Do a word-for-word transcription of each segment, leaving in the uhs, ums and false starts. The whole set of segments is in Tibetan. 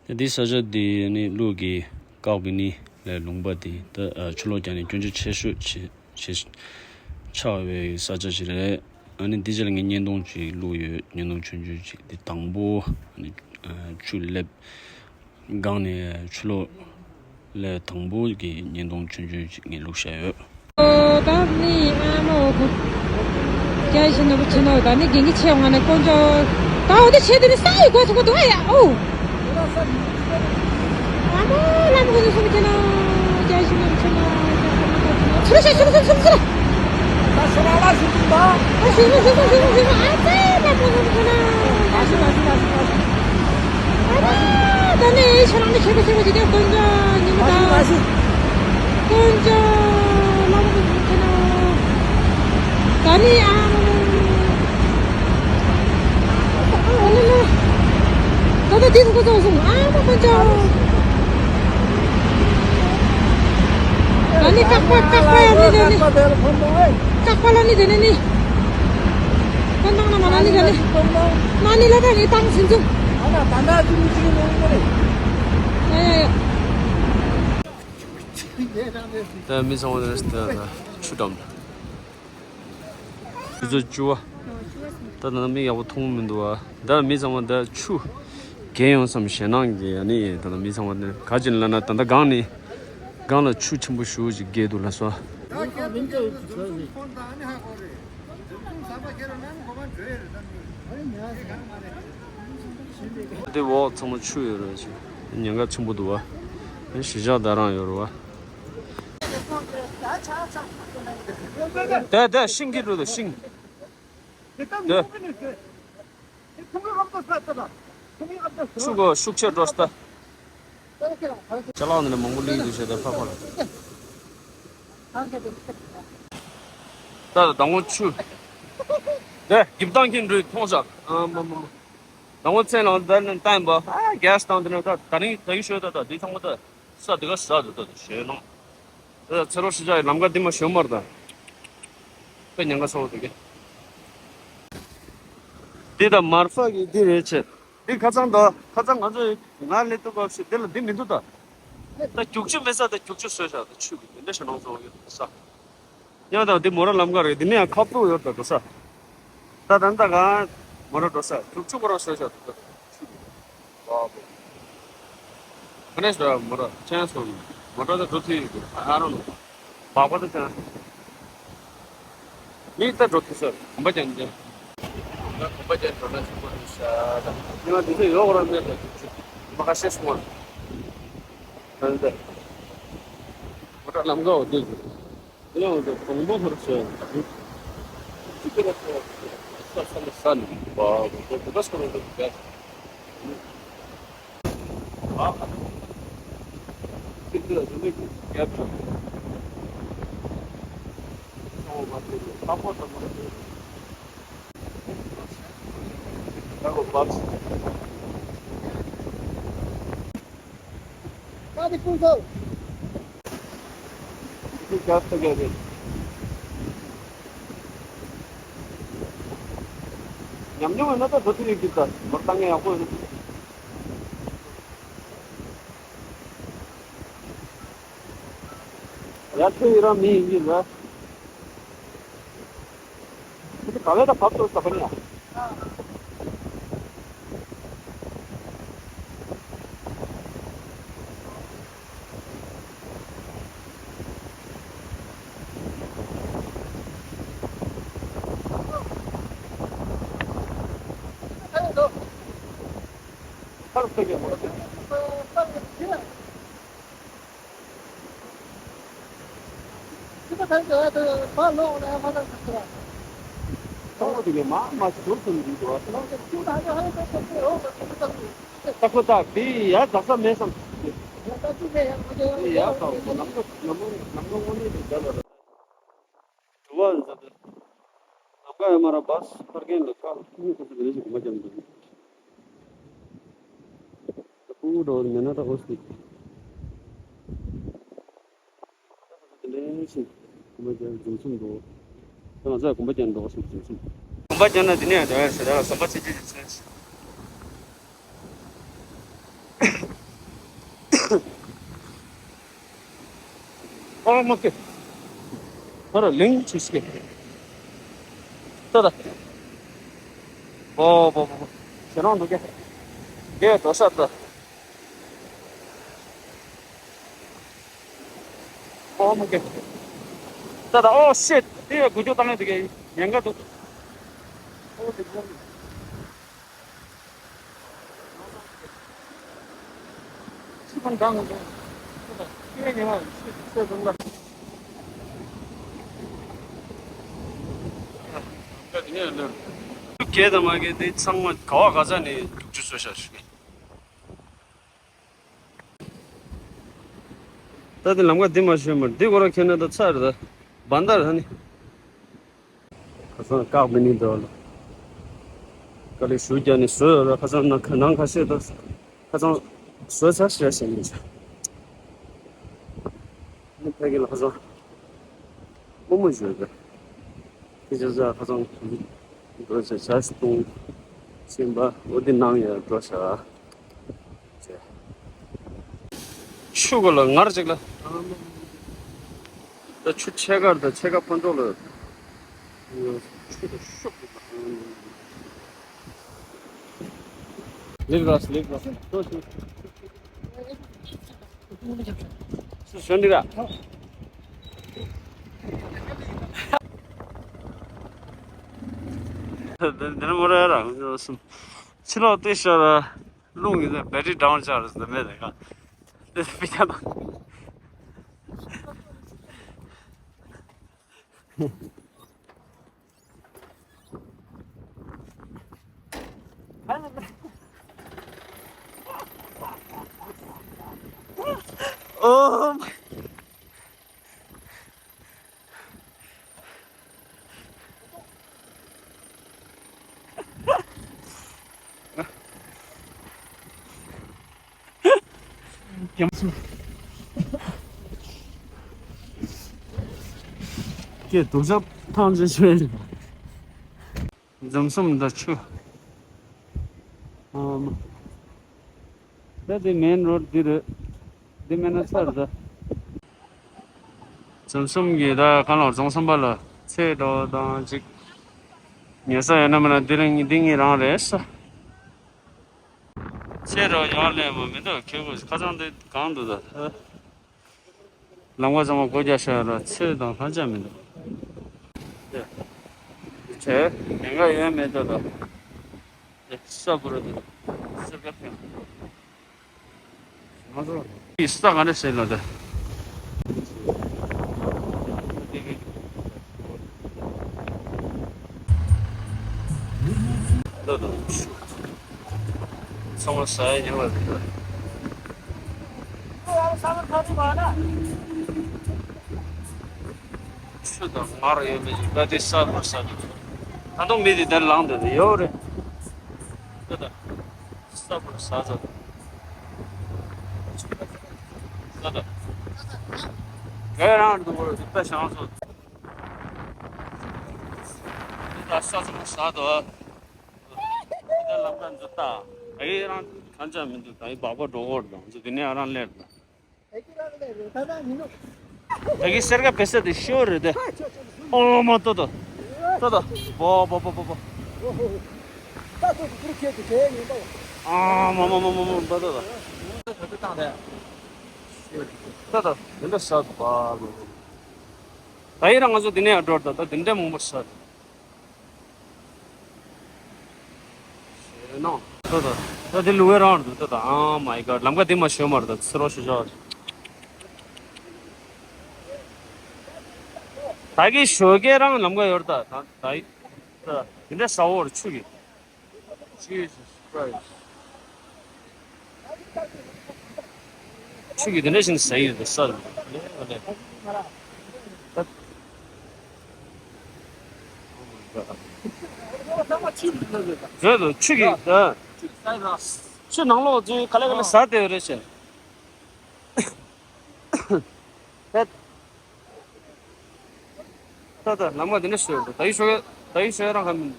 ད་འདི་ས་ཆ་འདི་ནི་ཀླུ་གི་ཀག་པི་ནི་ལས་ལུང་པ་འདི་ད་ཆུ་ལོག་རྒྱག་ནས་སྐྱོན་བརྗོད་ཆེ་ཤོས་ཆེ་ཆེ་ཆགས་པའི་ས་ཆ་ཞིག་རེད། ཨ་ནི་འདི་རྗེས་ལ་ངས་བརྙན་ཐུང་ཅིག་བླུགས་ཡོད། བརྙན་ཐུང་ཆུང་ཆུང་ཅིག་འདི་དང་པོ་ཨ་ནི་ཆུ་སླེབས། སྒང་ནས་ཆུ་ལོག་ལས་དང་པོ་གི་བརྙན་ཐུང་ཆུང་ཆུང་ཅིག་ངས་བླུགས་བཞག་ཡོད། ད་ནི་ཨ་མ་འོ་ཁོ། རྒྱ་ཞིག་ནོར་བུ་ཆེ་ནོ་ད་ནི་དགེ་རྒན་ཆེ་བ་ནས་དཀོན་མཆོག་ད་འོ་དེ་ཆེ་དེ་ནི་ས་ཡི་སྒོ་ཚོ་གོ་འདུག་ཨ་ཡ་ཨོ། ཨ་མ་ལམ་གོ་ཚོ་སོང་ཆེ་ནོ། རྒྱ་ཞིག་ནོར་བུ་ཆེ་ནོ། ཚུར་ཤ་ཤུ་ཤུ་ཤུ་ཤུ། ད་ཤོ་ལ་ལ་ཤུ་ཤུ་ད། ཨ་ཤུ་ཤུ་ཤུ་ཤུ་ཤུ་ཤུ་ཤུ། ཨ་ཙི་ལམ་གོ་ཚོ་ཆེ་ནོ། ད་ནི་ཁྱེད་རང་ནི་ཁྱེད་ཀྱི་ཁྱེད་ཀྱི་ཅི་དེ་དཀོན་མཆོག་ཉི་མ་དང་། དཀོན་མཆོག་ལམ་གོ་ཚོ་ཆེ་ནོ། ད་ནི་ཨ་ཨ་ལ་ལ། ད་ལྟ་དེ་ཚོ་ཚོ་སོང་ཨ་མ་དཀོན་མཆོག་ད་ནི་ཀག་པ་ཀག་པ་ཡང་ནི་དེ་ནི། ཀག་པ་ལ་ནི་དེ་ནི་ནི། ཁོ་ནང་ན་མ་ལ་ནི་དེ་ནི། ན་ནི་ལ་ད་ནི་ཏང་སིན་ཙུ། ཡ་ཡ་ཡ། ད་མི་ཚང་མ་དེ་ཆུ་འགྲམ། ཆུ་ཚོད་བཅུ་པ། ད་ད་ནི་མིག་ཡག་པོ་མཐོང་མི་འདུག་བ། ད་མི་ཚང་མ་ད་ཆུ་རྒྱས་ཡོང་བསམ་ཞེད་སྣང་གི་ཨ་ནི་ད་ད་མི་ཚང་མ་ད་ག་ཅིག་ལབ་ན་ད་ད་སྒང་ནས་སྒང་ལ་ཆུ་ཆེན་པོ་ཞེ་པོ་ཅིག་རྒྱས་འདུག་ལབ་སོང་། འདི་འོག་ཚང་མ་ཆུ་ཡོད་རེད་ཅིག་ཉེན་ཁ་ཆེན་པོ་འདུག་བ། གཞིས་ཆགས་ད་རང་ཡོད་རེད་བ། དེ་དེ་ཤིང་གི་འགྲོ་དུ་ཤིང་། དེ། ཤུགས་ཤུགས་ཆེ་འགྲོ་སྟ། ཅ་ལག་འདི་ནས་མང་པོ་ལུས་འདུག་ཤེས་དེ་ཕ་ཕ་ལ། ད་དང་པོ་ཆུ། དེ་འགྱིབ་ཐང་གི་འགྲོས་མཐོང་བཞག་ཨ་མ་མ་མ། དང་པོ་མཚན་ལ་ད་ནི་བསྟན་པ་ཨ་རྒྱས་བཏང་དེ་ནས་ད་ད་རིང་ད་ཡུལ་ཤོད་ད་ད་འདི་ཚང་མ་ད། ས་དེ་ག་ས་དེ་ད་ཞེད་སྣང་། ད་ཚེ་རོགས་ཤི་ཆ་ཡི་ལམ་ཁ་འདི་མ་ཞོན་མར་ད། དཔེ་ཉེན་ཁ་ཚ་བོ་འདུག་གི། འདི་ད་མར་ཧྥ་གི་འདི་རེད་ཆེ། འདི་ཁ་ཚང་ད་ཁ་ཚང་ང་ཚོ་ང་སླེབས་དུས་སྐབས་ཤིག་འདི་ལ་འདི་མི་འདུག་ད། ད་རྒྱུག་ཆུ་མེད་ས་ད་རྒྱུག་ཆུ་བཟོས་བཞག་ད་ཆུ་གི་འདི་འདྲ་ཞེད་སྣང་ཚ་བོ་ཡོད་ས། ཡང་དང་འདི་མོ་ར་ལམ་ཁ་རེད། འདི་ནས་ཡང་ཁ་ཕྲུག་ཡོད་ད་འགྲོ་ས། ད་ད་ད་ག་མོ་ར་འགྲོ་ས་ཁྱུག་ཁྱུག་མོ་ར་བཟོས་བཞག་འདུག་ད། ཁ་ནས་ད་མོ་ར་ཅན་སོང་མོ་ར་ད་འགྲོ་ཐུབ་ཡོད་ཨ་རོ་ནོ། བག་པ་ད་ཅན་སོང་། མི་ད་འགྲོ་ཐུབ་ས་གོམ་པ་ཅན་ཅན། ད་གོམ་པ་ཅན་འགྲོ་ན་ཆུ་མོ་རེད་ཤ་ད། ཉི་མ་འདི་ཚོ་ཡོག་ར་མེད་ད་ཁྱུག་ཁྱུག་མ་ཁ་ཤས་སོང་བ། ད་ད་མོ་ར་ལམ་ཁ་འོ་དེ། ཡང་དང་པོ་ཧོར་ཆེ། ཅི་ཀ་ར་ཆེ། ས་ས་ལ་ས་ནི་བ་བ་བ་བ་སོ་ར་བ་བ། ཨ། ཅི་ཀ་ར་ཆེ་ནི་རྒྱབ་ཆེ། ཨོ་བ་ཏི་ལ་ས་པོ་ཏ་མ་ཏི། ད་གོ་བབས། ད་དེ་ཀུན་སོང་། དེ་རྒྱབ་ཏུ་རྒྱབ་རེད། ཉམས་མྱོང་ཡོད་ན་ད་འགྲོ་ཐུབ་ཡོད་ཀྱི་ད་མར་བཏང་ཡ་ཡག་པོ་ཡོད་ན། ཡར་ཐོན་ཡི་རང་མི་ཡིན་གྱི་རེད། ཁོ་ཚོ་ག་བས་ད་བབས་ཐུབ་ས་ག་ནས་ཡང་། ཁོ་དེ་གའི་མ་མ་ཞོར་དུ་འདུག་འགྲོ་བ། ད་ཁོ་ད་དེ་ཡར་འཛེག་ས་མེད་བསམ། དེ་ཡར་ད་ལམ་ཁ་ལམ་ཁ་ལམ་ཁ་དངོས་གནས་དེ་རྒྱབ་ལ་ར། དྲི་བ་ཟེར་ཏེ། ལམ་ཁ་ཡོད་མ་ར་བཱས་ཕར་རྒན་ལ་ཁ་ཁུ་ཁུ་ཁུ་དེ་ནས་ཞིག་གོམ་པ་རྒྱབ་འདུག་ད་ཕྲུ་གུ་འགྲོ་བ་མེད་ན་ད་ཨོ་སི་ཏི། དེ་ནས་ཞིག་གོམ་པ་རྒྱབ་འཛིན་གསུམ་འགྲོ། ད་ང་ཚོ་ཡང་གོམ་པ་རྒྱབ་འགྲོ་ཞིག་འཛིན་གསུམ། གོམ་པ་རྒྱབ་ན་དེ་ནས་ཡང་འགྲོ་ཡ་ཟེར་ད་ཟམ་པ་ཆེ་ཆེ་ཞིག་ཟེར། ཨོ་མ་ཀེ། ཧ་ར་ལིང་ཆི་སི་ཀེ། ཏོ་ད། ཨོ་པོ་པོ་པོ། ཞེ་རང་འདུག་གེ། གེ་འགྲོ་ས་ད། ཨོ་མ་ཀེ། ཏོ་ད། ཨོ་ཤིཊ། དེ་ཡ་དགུ་བཅུ་བཏང་ཡ་འདུག་གེ། ཉེན་ཁ་འདུག་ཨོ་དེ་ཀོ་ནི། གད་དང་མ་གད་དེ་ཚང་མ་ག་བ་ག་ས་ནས་རྒྱུག་ཆུ་བཟོས་བཞག་ཞུ་གི། ད་དེ་ལམ་ཁ་འདི་མ་ཤོད་མར་འདི་སྐོར་ཁྱེར་ན་ད་ཚར་རེད་ད། བན་དར་ཧ་ནི། ཁ་སང་བཀག་པའི་ནི་འདྲ་བ་ལ། དཀའ་ལས་ཞུ་རྒྱ་ནི་བཟོས་ཡོད་ར། ཁ་སང་ནང་ཁ་ནང་ཁ་ཤས་ད། ཁ་སང་བཟོས་ཚར་ཤེས་ཟེར་ནི་ཆ། ནི་ཕ་གི་ལ་ཁ་སང་མོ་མོ་བཟོས་ད། ཁི་ཆ་ས་ཁ་སང་འགྲོ་ཆ་ཆ་ཞིག་བཏུང་། ཤིང་པ་འོ་དེ་ནང་ཡར་འགྲོ་ཤག་ཆུ་གོ་ལ་ངར་ཅིག་ལ། ད་ཆུ་ཕྱེད་ཀར་དང་ཕྱེད་ཀ་ཕོན་ཚོགས་ལ། ཆུ་དང་ཤུགས་ཀྱིས། ལེགས་ར་ལེགས་ར། ཤོད་འདི་ར། འདི་ནི་མོ་ར་ར། ཕྱི་ལོགས་ལྟོས་ཤོག་ར། རླུང་གིས་ད་བེ་ཏྲི་འགྲང་བར་བཅར་ཟེར་མེད་དེ་ག་དེ་སྤི་ཆ་དང་། ཨོ་མ། རྒྱ་མཚོ། ཀྱེ་དུག་ཆབ་ཐང་ཆེ་ཆེ། འཛོམས་གསུམ་དང་ཆུ། ཨམ། ད་དེ་མེན་རོ་ཌི་འདི་རེད། འདི་མེད་ན་ཚར་ད། འཛོམས་གསུམ་གྱི་ད་གང་ལ་རྫོང་གསུམ་པ་ལ་ཚེས་འགྲོ་དང་ཅིག་ཉལ་ས་ཡོད་ན་མིན་ན་འདི་རིང་འདི་ངེད་རང་རེད་ས། ཚེས་འགྲོ་ཡོང་ལས་མ་མི་འདུག་ཁྱོད་ཀྱི་ཁ་སང་འདི་གང་འདུག་ད། ལམ་ཁ་ཚང་མ་སྒོ་རྒྱག་ཤག་ར། ཚེས་དང་ལྷ་ལྕགས་མི་འདུག་ཚེས་ཉེན་ཁ་ཡོད་མེད་འདུག་ད། ས་བུ་རུ་འདུག་སེར་ཀ་ཕན། ང་ཚོ་ས་ག་ནས་ཟེར་ལ་ད། ཚང་མ་ཟ་ཡ་ཉེ་བ་རེད། ཆུ་དང་ངར་ཡོད་མེད་ཀྱི་བཀའ་དྲིན་གསར་པར་ཟ་གི་འདུག་ད་དུང་མི་དེ་དེར་ལངས་འདོད་དེ་ཡོད་རེད། ད་ད། གསར་པར་ཟ་ཟ། ད་ད། ག་རང་འདུག་གོ་རེད་ད་ཤང་སོ། ད་ས་ཚང་ཟ་དོ། ད་ལམ་ཁ་འཛུལ་ད། ཨེ་རང་གང་ཅང་མི་འདུག་ད་ཡི་བག་པ་འགྲོ་གོ་རེད་ད་འཛུལ་དེ་ནས་ཨ་རང་སླེབས་ད། ད་གི་སེར་ཀ་བེ་སེ་དེ་ཤོར་རེད་དེ། ཨོ་མ་ཏོ་ཏོ། ཏོ་ཏོ། བོ་བོ་བོ་བོ་བོ། ཨ་མ་མ་མ་མ་མ་ཏོ་ཏོ། ཏོ་ཏོ། དེ་འདྲ་ས་དུ་བ། ད་ཡི་རང་ང་ཚོ་དེ་ནས་ཡར་འགྲོ་ད། ད་དེ་འདྲ་མང་པོ་ས་དུ། ཞེས་ནོ། ད་ད། ད་དེ་ལུ་བའི་རང་རེད་ད། ད་ཨ་མའི་ག་ལམ་ཁ་དེ་མ་ཞོ་མར་ད་ཚེ་རོགས་ཞུ་ཆོག་ད་གི་ཞོ་གའི་རང་ལམ་ཁ་ཡོད་ད། ད་ད་ཡི་ད་དེ་འདྲ་ས་འོར་ཆུ་གི། Jesus Christ. ཆུ་གི་དེ་འདྲ་ཞིག་ཟ་ཡི་ཡོད་ས་རེད། ད། རེད་དོ། ཆུ་གི་ད། ཆུ་ནང་ལོགས་ཚུན་ག་ལེ་ག་ལེ་ཟ་བསྡད་ཡོད་རེད་ཤག་ད་ད་ལམ་ཁ་འདི་འདྲ་ཞོ་ད། ད་ཡི་ཞོ་ད་ཡི་ཞོ་རང་ཁ་མིན་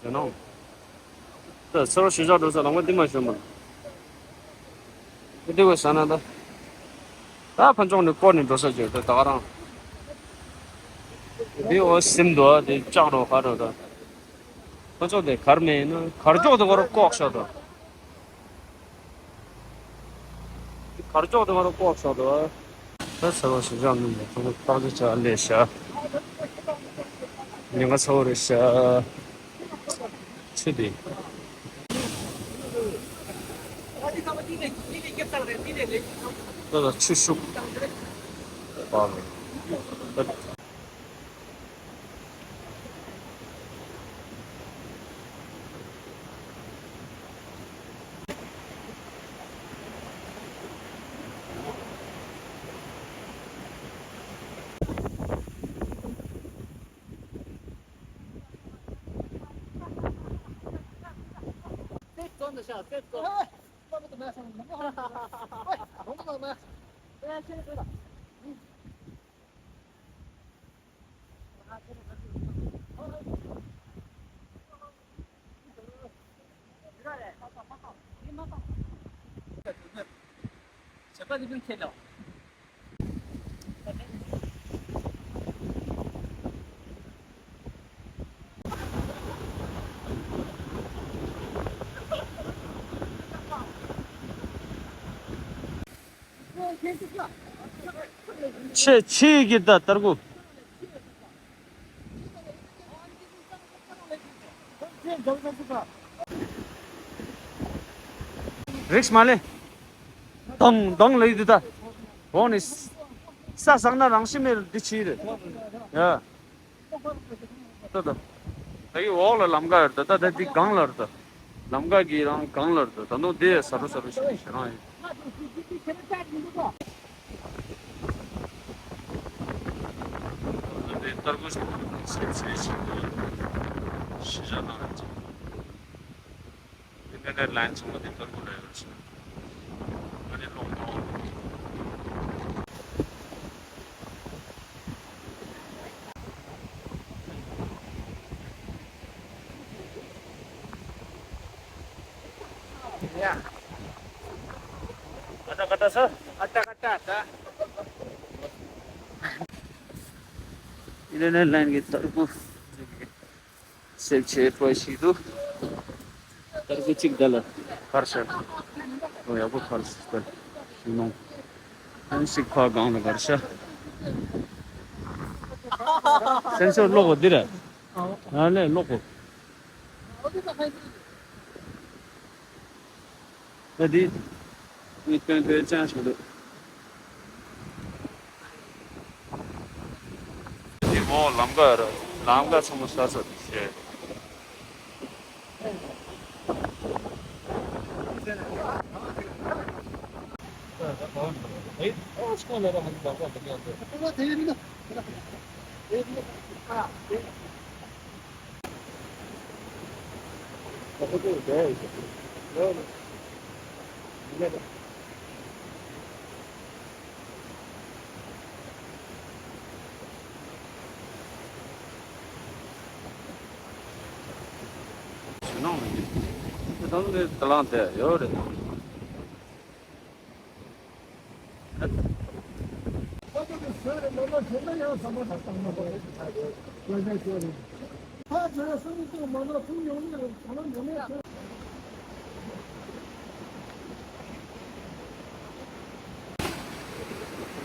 ཞོ་ནང་། ད་ཚེ་རོགས་ཞོ་ཆགས་འགྲོ་ས་ལམ་ཁ་འདི་མ་ཞོ་མ། འདི་འདི་བས་ཟ་ན་ད། ད་ཕུན་ཚོགས་ནས་བསྐོར་ནས་འགྲོ་ས་བརྗོད་དོ་ད་ག་རང་། འདི་འོ་སིམ་འདུག་ཨ། དེ་ལྕགས་རོ་ཁ་རོ་ད། ཁོ་ཚོ་དེ་གར་མེད་ན་གར་ཅོག་དེ་ཁོ་ར་ལྐོག་ཤོག་དོ། གར་ཅོག་དེ་ཁོ་ར་ལྐོག་ཤོག་དོ། ད་ཚ་བ་ཞིག་རག་མི་འདུག་ཁོ་ཚོ་ཏག་ཅིག་ཆ་ལས་ཤ། ཉེན་ཁ་ཚ་བོ་རེད་ཤ། ཆུ་དེ། ད་ལ་ཆུ་ཤུགས། པ་རེད། ཆེ་ཆེ་གི་ད་ཏར་གུ། རིགས་མ་ལེ། དང་དང་ལེ་དུ་ད། འོ་ནི། ས་ཟག་ན་རང་ཤི་མེ་འདི་ཆི་རེད། ཡ། ད་ད། ད་གི་འོག་ལ་ལམ་ཀ་ཡོད་ད་ད་ད་འདི་སྒང་ལ་རེད་ད། ལམ་ཀ་གི་རང་སྒང་ལ་རེད་ད་ད་ནོ་དེ་ཟ་རུ་ཟ་རུ་ཞིག་ཞེ་རང་ཡིན། འདི་ཏར་གུ་ཞིག་ཟེར་ཟེར་ཞིག་ཞེ་ཞ་ན་རེད། འདི་ནས་ལན་ཆུང་བ་འདི་ལྟར་པོ་རེད། ཨ་ནི་ལོག་ཐོག་ཡ། ཨ་ཏ་ཀ་ཏ་ས། ཨ་ཏ་ཀ་ཏ་ད། ཨི་ལན་ལན་གྱི་ལྟར་པོ། སེབ་ཆེ་པ་ཞིག་འདུག་ཏར་གུ་གཅིག་ད་ལ་གར་ཤ། ཨོ་ཡག་པོ་གར་ཤ་ཞུ་ནོ། ཨན་ཞིག་ཕ་གང་ལ་གར་ཤ། སེམས་ཚོར་ལོག་གོ་འདི་ར། ཨ་ལས་ལོག་གོ། ད་འདི། ངས་སྟོན་ཐོས་ཅང་བྱུང་འདུག་འདི་འོ་ལམ་ཀ་ར། ལམ་ཀ་ཚང་མ་ས་ས་དེ་བཤད། ཞུ་ནང་མི་འདུག་ད་ལྟ་ད་ལང་དེ་ཡོད་རེད།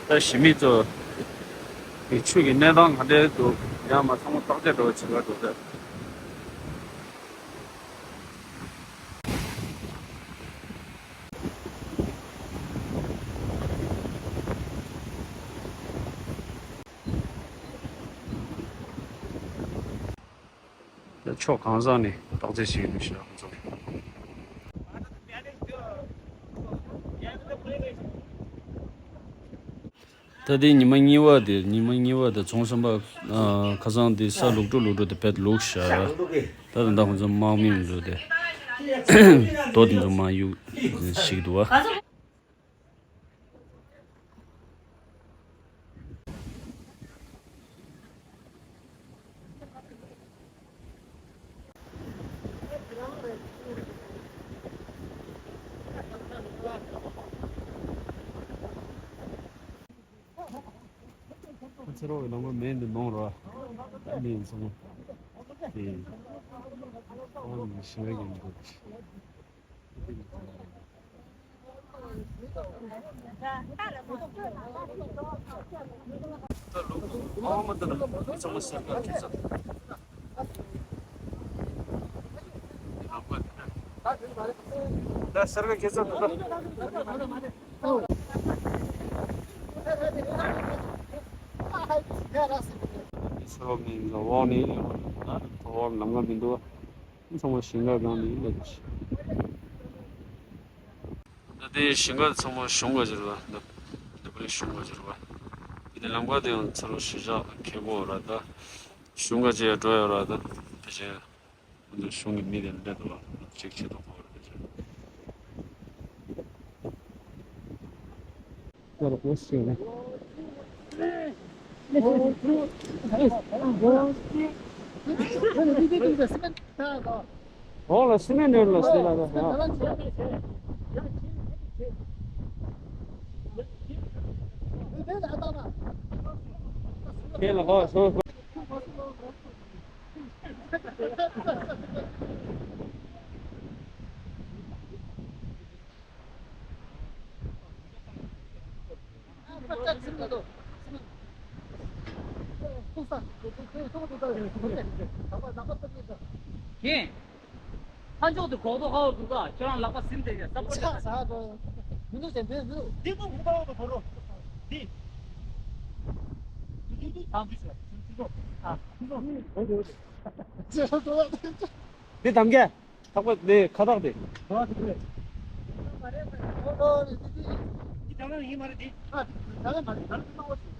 ད་ཞི་མི་ཚོ་གི་ཆུ་གི་གནས་སྟངས་ག་འདྲ་འདུག་ཡང་མ་ཚང་མ་བརྟག་དཔྱད་འགྲོ་བྱེད་པ་འགྲོ་ད། ཕྱོགས་གང་ས་ནས་བརྟག་དཔྱད་བྱེད་ཀྱི་འདུག་ཞེས་ཁོང་ཚོ། ད་ལྟའི་ཉི་མ་གཉིས་པ་དེ་ཉི་མ་གཉིས་པ་དེ་ཚོང་བསམ་པ། ཁ་སང་དེ་ས་ལུག་འགྲོ་ལུག་འགྲོ་དེ་བེད་ལུག་ཤ། ད་ད་ལྟ་ཁོང་ཚོ་དམག་མི་མི་འགྲོ་དེ། རྡོ་དེ་ཚོ་མ་གཡུག་ཞིག་འདུག་བ། ཚེ་རོགས་ཀྱི་ལམ་ཁ་མེད་འདི་ནོར་ར། ད་མི་ཚང་མ། དེ། ཨོ་ནི་ཤི་བའི་གི་འདུག་ད་སར་ག་ཁེ་ས་ད། སོ་མིན་ལ་འོག་ནས་འོག་ལམ་ཁ་མི་འདུག་ཚང་མ་ཞིང་ཁ་སྒང་ནས་ལ། ད་དེ་ཞིང་ཁ་ཚང་མ་གཞུང་ག་ཅིག་རེད་པ། འདི་འདི་པ་ལི་གཞུང་ག་ཅིག་རེད་པ། དེ་ནས་ལམ་ཁ་དེ་ཡང་ཚ་རུ་ཞི་བཞག་ཁེ་གོ་ར་ད། གཞུང་ག་ཅིག་འགྲོ་ཡོད་ར་ད། དེ་བཞིན། འདི་གཞུང་གི་མི་དེ་འདྲ་འདུག་ལ་གཅིག་ཆེད་དུ་གོ་ར་ད། འོག་ལ་སི་མེན་ནོར་ལ་སི་ལ་ད། ཁེ་ལ་ཧོ་སོ། ཁྱེད། ལྷ་མཆོག་དེ་གོག་ཏོ་ཧ་འུ་འདུག་ག་ཁྱོད་རང་ལག་པ་ཟིན་བསྡད་ཀྱང་ས་པོ་ཆགས་ས་འགྲོ། མི་འདུག་ཟེར་འདོད་འདུག་འདི་ཀོ་ཧུ་པ་འོ་དོ་བོ་རོ། འདི། འདི་འདི་འདི་ཐང་འདི་ཟེར། འདི་ཚོ། ཨ། འདི་ཚོ། འོ་དེ་འོ་དེ། ཚེ་རོགས་འདི་དམ་རྒྱ། ཐག་པ་དེ་ཁ་ཐག་དེ། འོ་དེ་དེ། འོ་འོ་དེ་དེ། འདི་དམ་རྒྱ་ཡིན་མ་རེད་དེ། ཨ། དམ་རྒྱ་མ་རེད། དམ་རྒྱ་མ་རེད།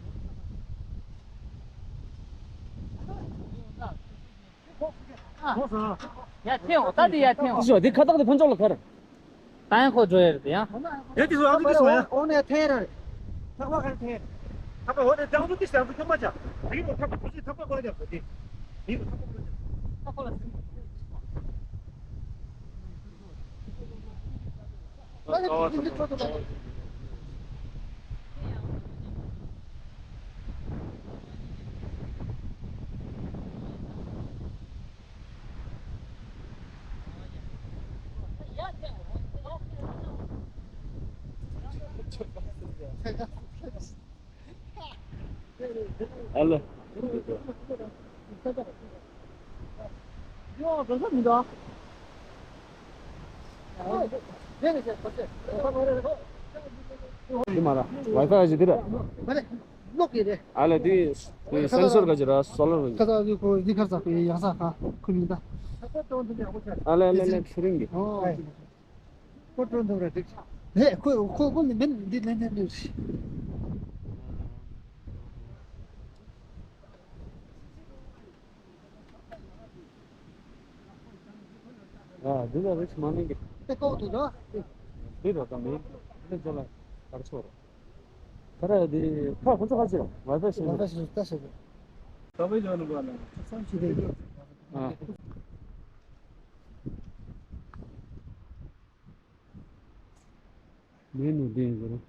ཡ་ཐེངས་འོ་ད་དེ་ཡ་ཐེངས་འོ། ཤོ་དེ་ཁ་བཏགས་དེ་ཕན་ཚུན་ལ་གར། ད་ཡང་ཁོ་འགྲོ་ཡ་རེད་ཡང་། ཡ་དེ་ཚོ་ཨ་ཚོ་དེ་སོང་ཡ། འོ་ནས་ཐེངས་ར། ཐག་པ་གར་ཐེངས། ཐག་པ་འོ་དེ་ལྗང་ཚོ་དེ་ཞང་ཚོ་ཁྱོད་མ་ཆ། དེ་གི་ཐག་པ་ཁོ་ཚོའི་ཐག་པ་གོ་ཡ་དེ། དེ་གི་ཐག་པ་གོ་ཡ། ཐག་པ་ལ་ཟིན། ཨ་ལ། འདི་མ་ར། ཝའི་ཕའི་ཞིག་འདི་ར། ཨ་ལ་འདི་འདི་སེན་སོར་ག་ཅི་ར་སོ་ལར་ར། ཁ་ཚ་འདི་ཁོ་འདི་ཁར་ཚ་ཁོ་ཡང་ས་ཁ་ཁུ་མིན་ད། ཨ་ལ་ལ་ལ་ཚུ་རིང་གི། ཨོ། ཁོ་ཀྲོན་འདུག་ར་འགྲིག་ཆ། ལེ་ཁོ་ཁོ་ཁོ་མི་མིན་འདི་ལེན་ལེན་ལེན། ཨ་འདི་ལ་རིགས་མ་མིན་གི། དེ་ཀོ་འདུག་ད། འདི་ར་ད་མིན། འདི་ཚོ་ལ་གར་ཆོ་ར། ད་ར་འདི་ཁ་ཁོ་ཚོ་ཁ་ཅི་ར་ཝའི་ཕའི་ཞིག་ཝའི་ཕའི་ཞིག་ད་ཞིག་ད་བའི་ལོ་ནུ་བ་ན་སང་ཞིག་རེད། ཨ། མེད་ནོ་དེ་ཡིན་ཟེར།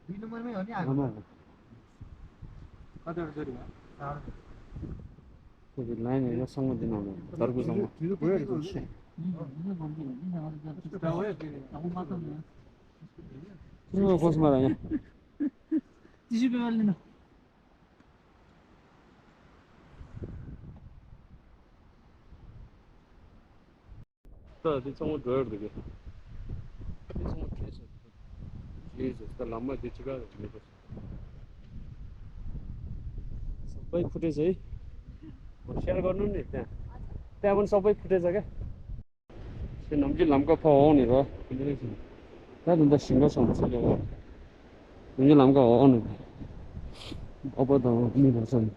དེ་ནུ་མར་མེ་ཡོད་ནི་ཨ་ནི། ཨ་མ། ཁ་དར་ཟེར་ཡ། ཁོ་གི་ལན་ནས་ཡ་སང་མ་དེ་ནང་ནས་དར་གོས་སང་མ། དེ་ཚོ་བོད་རེད་ཟེར། ཁོ་ཚོ་ཁོ་སི་མ་ར་ཡ། དེ་ཞིག་བེ་བ་ལེ་ན། ད་དེ་ཚང་མ་འགྲོ་ཡོད་འདུག་གས། དེ་ཚང་མ་བྲེས་སོང་། ཇི་སི་ད་ལམ་མ་དེ་ཅི་ག་རེ་མེད་པ། སོག་པའི་ཕུ་ཏྲེ་ཟེ། ཤེར་གོ་ནུ་ནི་ཏན། ཏན་བོན་སོག་པའི་ཕུ་ཏྲེ་ཟེ་ག། ཁྱེད་ནམ་རྒྱུན་ལམ་ཁ་ཕར་འོང་ནི་རོ། ད་དུང་ད་ཞིང་ཁ་སོང་ཚེ་ལོ། ནམ་རྒྱུན་ལམ་ཁ་འོང་ནི། ཨོ་པ་དང་མི་རོ་སོང་།